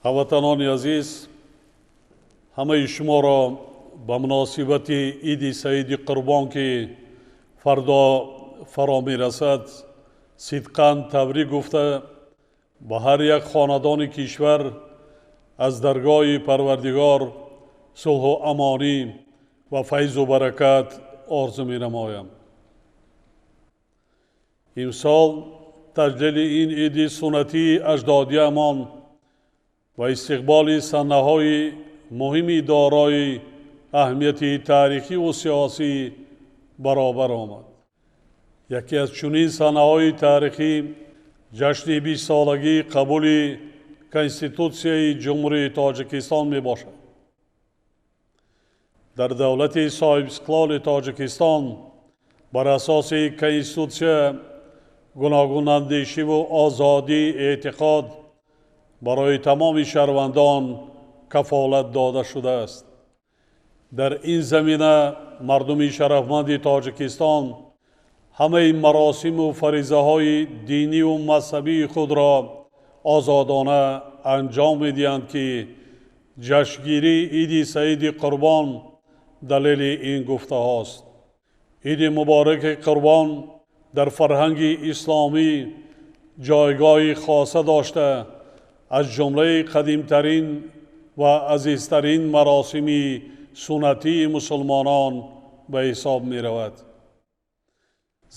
Ҳамватанони азиз, ҳамаи шуморо ба муносибати Иди Саиди Қурбон, ки фардо фаро мерасад, сидқан табрик гуфта, ба ҳар як хонадони кишвар аз даргоҳи Парвардигор сулҳу амонӣ ва файзу баракат орзу менамоям. Имсол таҷлили ин иди суннатии аҷдодиамон ва истиқболи санаҳои муҳими дорои аҳамияти таърихиву сиёсӣ баробар омад. Яке аз чунин санаҳои таърихӣ ҷашни бистсолагии қабули Конститутсияи Ҷумҳурии Тоҷикистон мебошад. Дар давлати соҳибистиқлоли Тоҷикистон бар асоси Конститутсия гуногунандешиву озодии эътиқод барои тамоми шаҳрвандон кафолат дода шудааст. Дар ин замина мардуми шарафманди Тоҷикистон ҳамаи маросиму фаризаҳои диниву мазҳабии худро озодона анҷом медиҳанд, ки ҷашнгирии Иди Саиди Қурбон далели ин гуфтаҳост. Иди мубораки Қурбон дар фарҳанги исломӣ ҷойгоҳи хоса дошта, аз ҷумлаи қадимтарин ва азизтарин маросими суннатии мусулмонон ба ҳисоб меравад,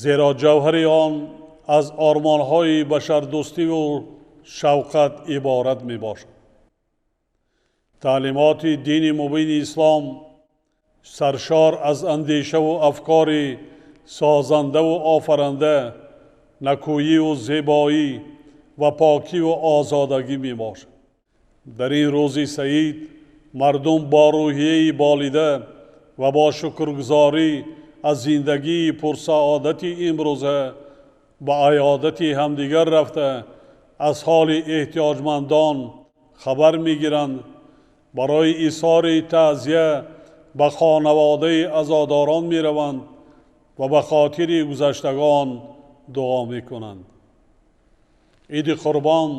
зеро ҷавҳари он аз ормонҳои башардӯстиву шавқат иборат мебошад. Таълимоти дини мубини ислом саршор аз андешаву афкори созандаву офаранда, накӯиву зебоӣ ва покиву озодагӣ мебошад. Дар ин рӯзи саид мардум бо рӯҳияи болида ва бо шукргузорӣ аз зиндагии пурсаодати имрӯза ба аёдати ҳамдигар рафта, аз ҳоли эҳтиёҷмандон хабар мегиранд, барои изҳори таъзия ба хонаводаи азодорон мераванд ва ба хотири гузаштагон дуо мекунанд. Иди Қурбон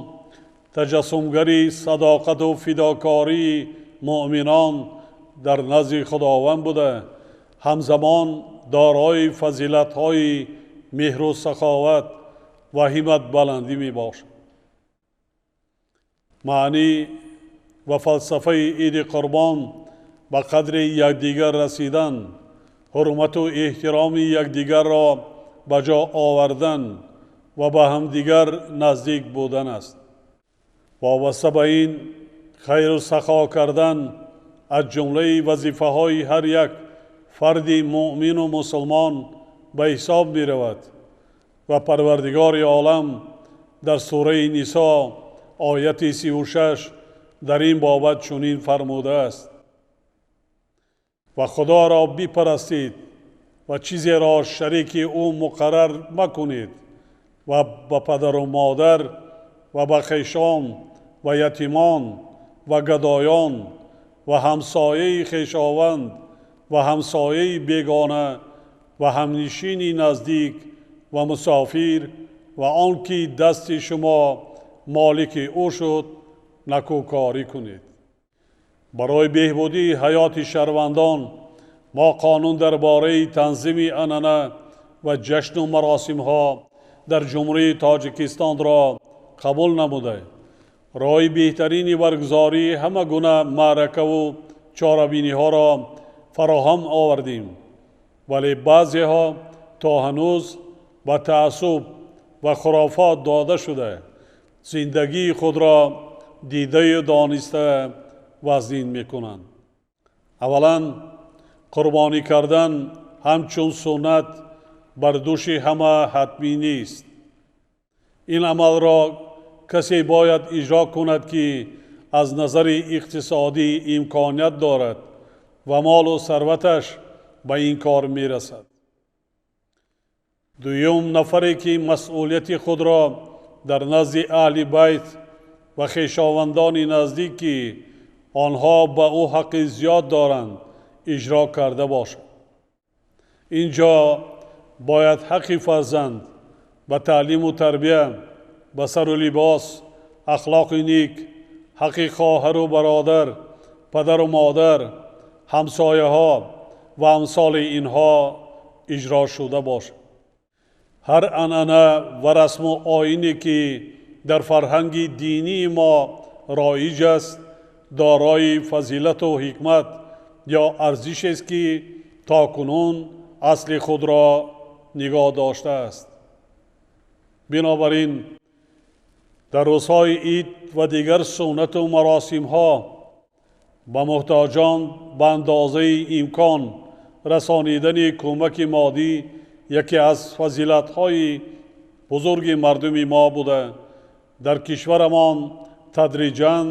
таҷассумгари садоқату фидокории муъминон дар назди Худованд буда, ҳамзамон дорои фазилатҳои меҳру саховат ва ҳимматбаландӣ мебошад. Маънӣ ва фалсафаи Иди Қурбон ба қадри якдигар расидан, ҳурмату эҳтироми якдигарро ба ҷо овардан ва ба ҳамдигар наздик будан аст. Вобаста ба ин хайру сахо кардан аз ҷумлаи вазифаҳои ҳар як фарди муъмину мусулмон ба ҳисоб меравад ва Парвардигори олам дар сураи Нисо ояти 36 дар ин бобат чунин фармудааст: ва Худоро бипарастид ва чизеро шарики ӯ муқаррар макунед ва ба падару модар ва ба хешон ва ятимон ва гадоён ва ҳамсояи хешованд ва ҳамсояи бегона ва ҳамнишини наздик ва мусофир ва он ки дасти шумо молики ӯ шуд накӯкорӣ кунед. Барои беҳбудии ҳаёти шаҳрвандон мо қонун дар бораи танзими анъана ва ҷашну маросимҳо дар Ҷумҳурии Тоҷикистонро қабул намуда, роҳи беҳтарини баргузории ҳама гуна маъракаву чорабиниҳоро фароҳам овардем, вале баъзеҳо то ҳанӯз ба таассуб ва хурофот дода шуда, зиндагии худро дидаю дониста вазнин мекунанд. Аввалан, қурбонӣ кардан ҳамчун суннат бар дӯши ҳама ҳатмӣ нест. Ин амалро касе бояд иҷро кунад, ки аз назари иқтисодӣ имконият дорад ва молу сарваташ ба ин кор мерасад. Дуюм, нафаре ки масъулияти худро дар назди аҳли байт ва хешовандони наздик, ки онҳо ба ӯ ҳаққи зиёд доранд, иҷро карда бошад. Инҷо бояд ҳаққи фарзанд ба таълиму тарбия, ба сару либос, ахлоқи ник, ҳаққи хоҳару бародар, падару модар, ҳамсояҳо ва амсоли инҳо иҷро шуда бошад. Ҳар анъана ва расму оине ки дар фарҳанги динии мо роиҷ аст, дорои фазилату ҳикмат ё арзишест ки то кунун асли худро нигоҳ доштааст. Бинобар ин дар рӯзҳои ид ва дигар суннату маросимҳо ба муҳтоҷон ба андозаи имкон расонидани кӯмаки моддӣ яке аз фазилатҳои бузурги мардуми мо буда, дар кишварамон тадриҷан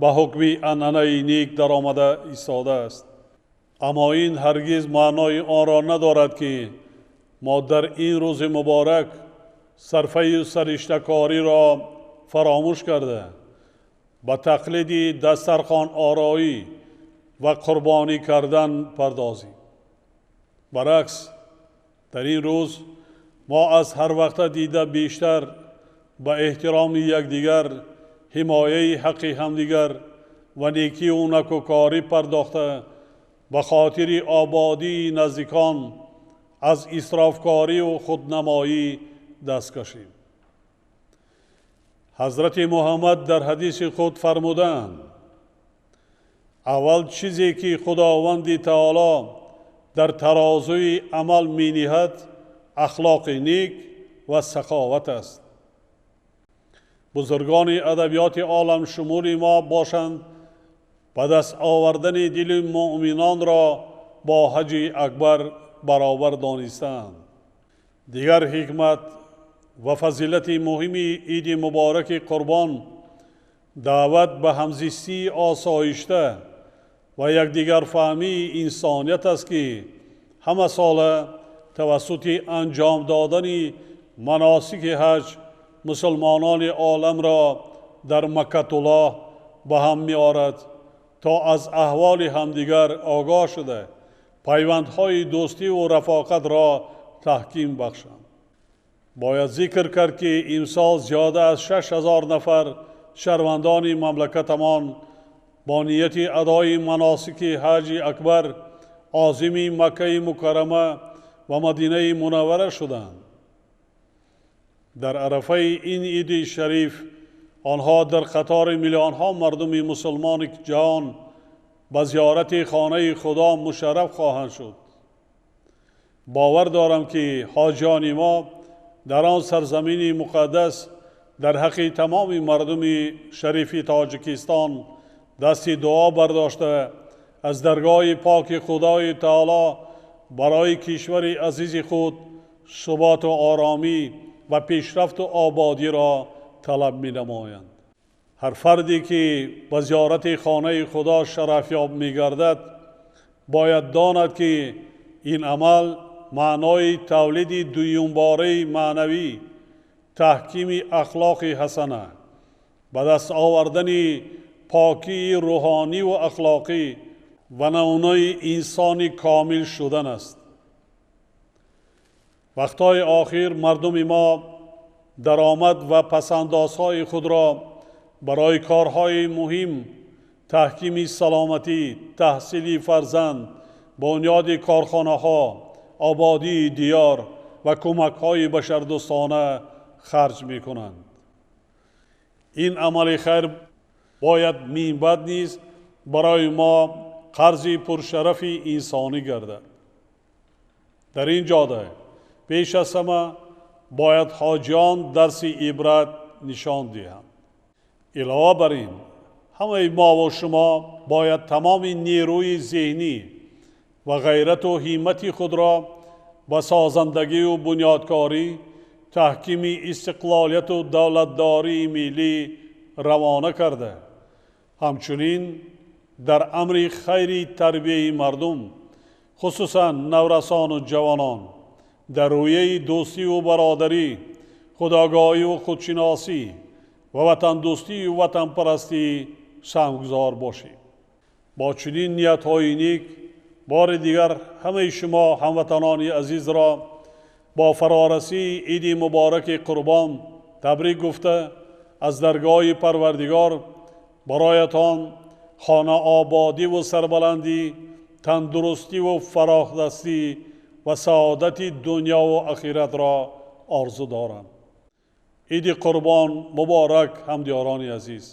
ба ҳукми анъанаи ник даромада истодааст. Аммо ин ҳаргиз маънои онро надорад ки мо дар ин рӯзи муборак сарфаю сариштакориро фаромӯш карда, ба тақлиди дастархонороӣ ва қурбонӣ кардан пардозем. Баръакс, дар ин рӯз мо аз ҳар вақта дида бештар ба эҳтироми якдигар, ҳимояи ҳаққи ҳамдигар ва некию накӯкорӣ пардохта, ба хотири ободии наздикон аз исрофкорию худнамоӣ даст кашем. Ҳазрати Муҳаммад дар ҳадиси худ фармудаанд: аввал чизе ки Худованди Таоло дар тарозуи амал мениҳад, ахлоқи нек ва саховат аст. Бузургони адабиёти оламшумули мо бошанд, ба даст овардани дили муъминонро бо ҳаҷи акбар баробар донистаанд. Дигар ҳикмат ва фазилати муҳими иди мубораки Қурбон даъват ба ҳамзистии осоишта ва якдигарфаҳмии инсоният аст ки ҳама сола тавассути анҷом додани маносики ҳаҷ мусулмонони оламро дар Маккатуллоҳ ба ҳам меорад то аз аҳволи ҳамдигар огоҳ шуда, пайвандҳои дӯстиву рафоқатро таҳким бахшанд. Бояд зикр кард ки имсол зиёда аз 6000 нафар шаҳрвандони мамлакатамон бо нияти адои маносики ҳаҷи акбар озими Маккаи Мукаррама ва Мадинаи Мунаввара шуданд. Дар арафаи ин иди шариф онҳо дар қатори миллионҳо мардуми мусулмони ҷаҳон ба зиёрати хонаи Худо мушарраф хоҳанд шуд. Бовар дорам ки ҳоҷиёни мо дар он сарзамини муқаддас дар ҳаққи тамоми мардуми шарифи Тоҷикистон дасти дуо бардошта, аз даргоҳи поки Худои Таоло барои кишвари азизи худ суботу оромӣ ва пешрафту ободиро талаб менамоянд. Ҳар фарде ки ба зиёрати хонаи Худо шарафёб мегардад, бояд донад ки ин амал маънои тавлиди дуюмбораи маънавӣ, таҳкими ахлоқи ҳасана, ба даст овардани покии рӯҳониву ахлоқӣ ва намунаи инсони комил шудан аст. Вақтҳои охир мардуми мо даромад ва пасандозҳои худро барои корҳои муҳим, таҳкими саломатӣ, таҳсили фарзанд, бунёди корхонаҳо, ободии диёр ва кӯмакҳои башардӯстона харҷ мекунанд. Ин амали хайр бояд минбаъд низ барои мо қарзи пуршарафи инсонӣ гардад. Дар ин ҷода пеш аз ҳама бояд ҳоҷиён дарси ибрат нишон диҳанд. Илова бар ин, ҳамаи мову шумо бояд тамоми нерӯи зеҳнӣ ва ғайрату ҳиммати худро ба созандагию бунёдкорӣ, таҳкими истиқлолияту давлатдории миллӣ равона карда, ҳамчунин дар амри хайри тарбияи мардум, хусусан наврасону ҷавонон, дар рӯяи дӯстиву бародарӣ, худогоҳиву худшиносӣ ва ватандӯстию ватанпарастӣ саҳмгузор бошем. Бо чунин ниятҳои нек бори дигар ҳамаи шумо ҳамватанони азизро бо фарорасии иди мубораки Қурбон табрик гуфта, аз даргоҳи Парвардигор Бароятон хонаободӣ ва сарбаландӣ, тандурустӣ ва фарохдастӣ ва саодати дунё ва охиратро орзу дорам. Иди Қурбон муборак, ҳамдиёрони азиз.